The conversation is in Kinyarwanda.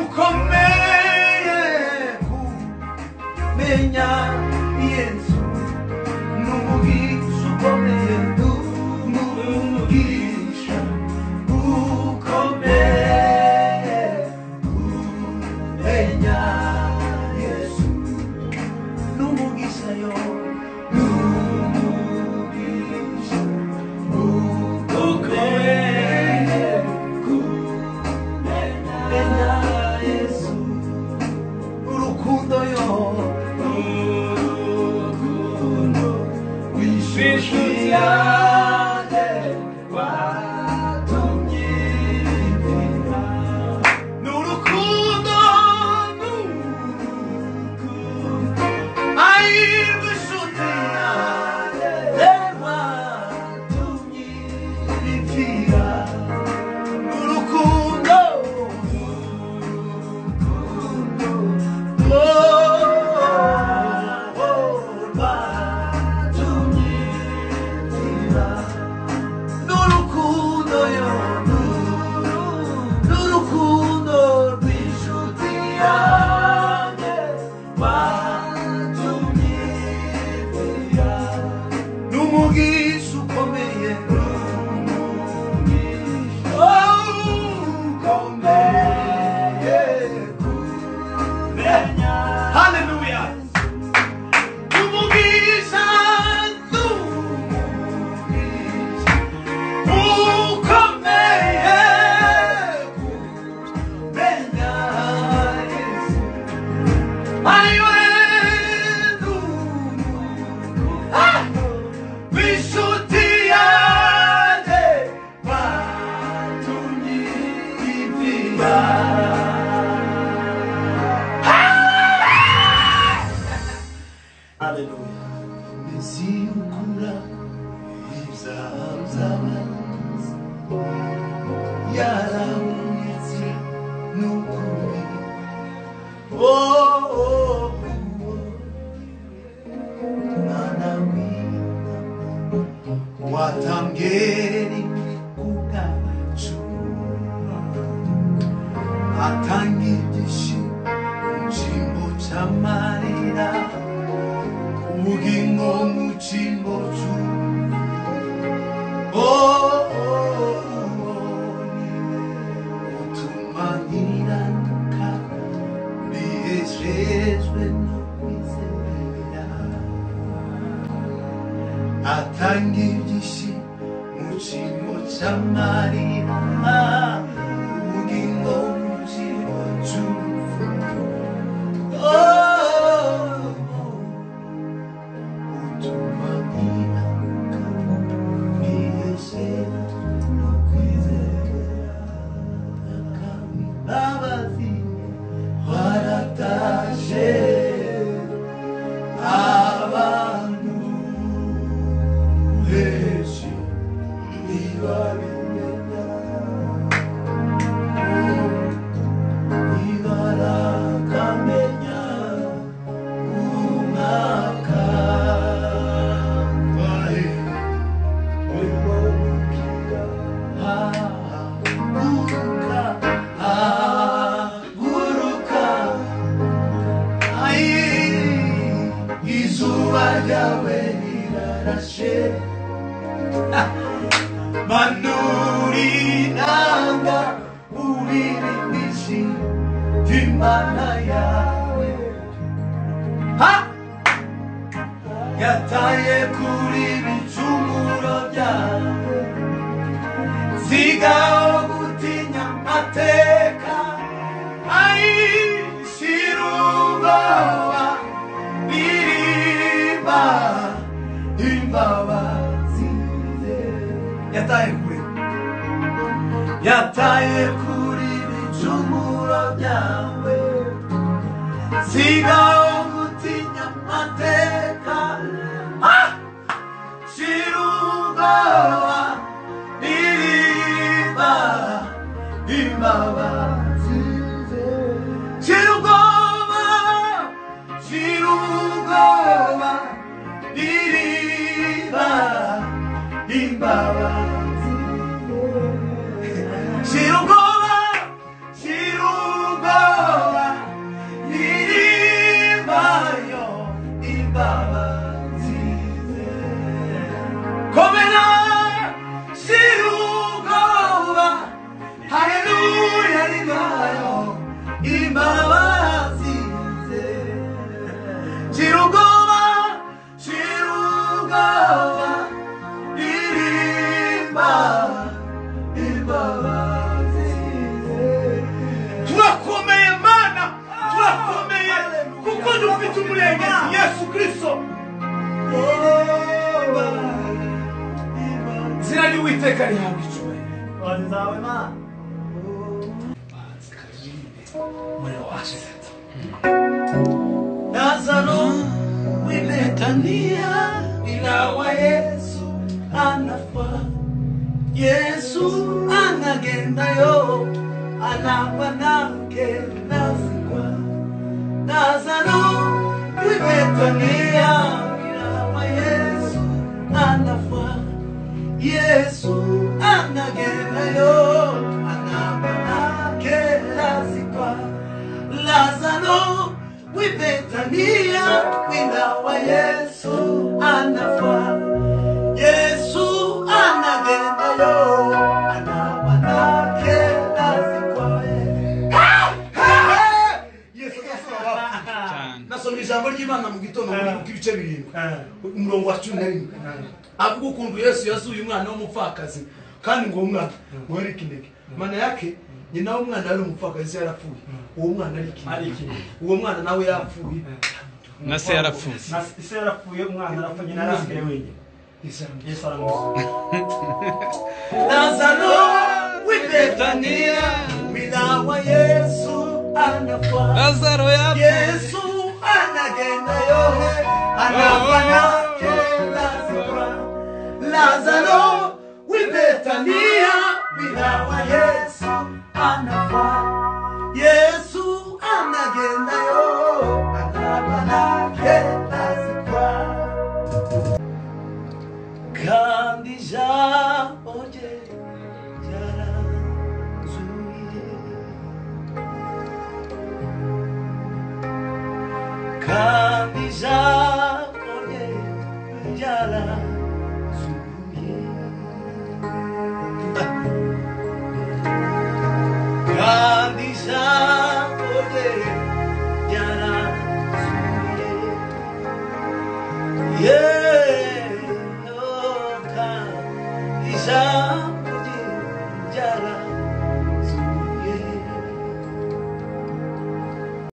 ukomeye kumenya Yesu n'umugisha ukomeye n'umugisha ukomeye kumenya Yesu n'umugisha yo n'umugisha ukomeye kumenya Yesu urukundo yo urukundo rw'inshuti yanjye rwatumye mpfa n'urukundo n'urukundo ari rw'inshuti yanjye rwatumye mpfira n'urukundo n'urukundo rwatumye mpfira n'urukundo yo n'urukundo rw'inshuti yanjye rwatumye mpfira n'umugisha ukomeye n'umugisha ukomeye kumenya haleluya n'umugisha n'umugisha ukomeye kumenya Yesu ariwe rw'inshuti yanjye batumye ipfira Hallelujah. Mbese ukura ibyaha by'abantu yarabonetse n'ukuri oh, oh, oh. Mwana w'Imana watambwe rimwe ku bwacu atanga ibyishimo mu cyimbo cy'amarira ubugingo mu cyimbo cy'u oh, oh, oh, utuma nkiranuka mbihejejwe no kwizera atanga ibyishimo mu cyimbo cy'amarira ubugingo mu cyimbo cy'urupfu oh, oh, utuma nkiranuka mbihejejwe no kwizera imbabazi waratashe abantu benshi ntibabimenya ntibarakamenya umwaka wahe haguruka haguruka ayi izuba ryawe rirarashe manura inanga uririmbishi imana yawe ha yataye kuri bicumuro byawe sigaho gutinya amateka ayishira ubwoba ririmba imbabazi ze yataye kure yataye kuri bicumuro byawe sigaho gutinya amateka ah! shira ubwoba ririmba imbabazi ze shira ubwoba shira ubwoba ririmba imbabazi ze shira ubwoba shira ubwoba imbabazi ze. Shira ubwoba, shira ubwoba, ririmba imbabazi ze. Turakomeye Mana, turakomeye kuko dufite umurengezi Yesu Kristo. Izina ry'Uwiteka rihabwa icyubahiro. Lazaro w'i Betaniya inawa Yesu anafa, Yesu anagendayo anagwa nake nazikwa. Lazaro w'i Betaniya inawa Yesu anafa, Yesu anagendayo anagwa nake nazikwa. Lazaro w'i Betaniya inawa Yesu anafa, Yesu anagendayo anagwa nake nazikwa. Yesu azasura. Nasomye ijambo ry'Imana mu gitondo mu ibice 7 umurongo wa 11 avuga ukuntu Yesu yazuye umwana w'umupfakazi, kandi ngo umwana ngo yari ikinege. Mana yake nyina w'umwana yari umupfakazi yarapfuye, uwo mwana ari ikinege, uwo mwana nawe yapfuye na se yarapfuye, na se yarapfuye, umwana arapfa, nyina arasigaye wenyine. Yesu aramuzuye. Lazaro w'i Betaniya minawa Yesu anafa, Lazaro yapfuye, Yesu anagendayo anagwa nake nazikwa. Lazaro w'i Betaniya minawa Yesu anafa, Yesu anagendayo anagwa nake nazikwa. Kandi ijambo rye ryaranzuye, kandi ijambo rye ryaranzuye, kandi ijambo rye ryaranzuye. Yeah, oh, kandi ijambo